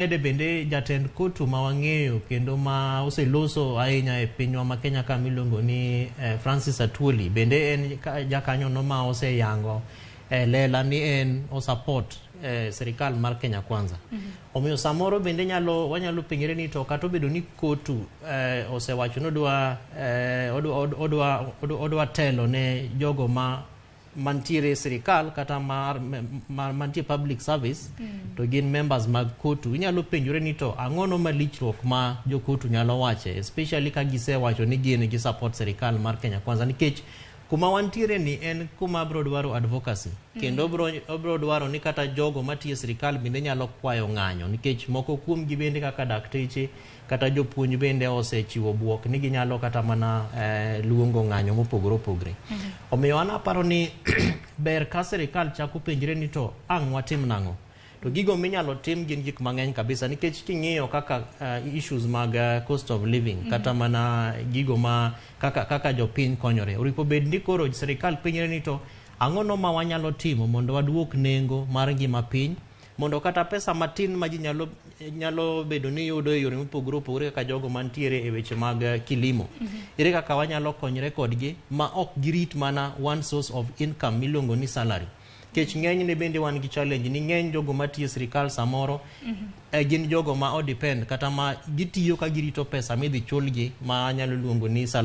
Mede bende jatend COTU ma wang'eyo kendo ma oseloso ahinya e pinywa ma Kenya ka miluongo ni Francis Atwoli bende en jakanyono ma oseyango e lela ni en o support sirikal mar Kenya Kwanza. Omiyo samoro bende nyalo wanyalo penjre ni to kata obedo ni COTU osewacho ni odwa, odwa, odwa, odwa telo ne jogo ma mantiere e sirikal kata mar, mantie public service to gin members mag COTU. Inyalo penjore ni to ang'ono malichruok ma jo COTU nyalo wache, especially ka gisewacho ni gin gi support sirikal mar Kenya Kwanza, nikech kuma wantiere ni en kuma bro dwaro advocacy kendo obro dwaro ni kata jogo matiyo e sirikal bende nyalo kwayo ng'anyo, nikech moko kuom gi bende kaka dakteche kata jopuonj bende osechiwo buok ni ginyalo kata mana luongo ng'anyo mopogore opogore. Omiyo an aparo ni ber ka sirikal chako penjre ni to ang' watim nang'o. To gigo minyalo tim gin gik mang'eny kabisa, nikech king'iyo kaka issues mag cost of living kata mana gigo ma kaka jopiny konyore, oripo bed ni koro sirikal penjre ni to ang'o no ma wanyalo timo mondo waduok nengo mar ngima piny, mondo kata pesa matin ma ji nyalo bedo ni yudo e yore mopogore opogore kaka jogo mantiere e weche mag kilimo, ere kaka wanyalo konyre kodgi ma ok girit mana one source of income miluongo ni salary. Nikech ng'enyne bende wan gi challenge ni ng'eny jogo matiyo e sirikal samoro gin jogo ma o depend kata ma gitiyo ka girito pesa midhi chulgi ma anyalo luongo ni salary.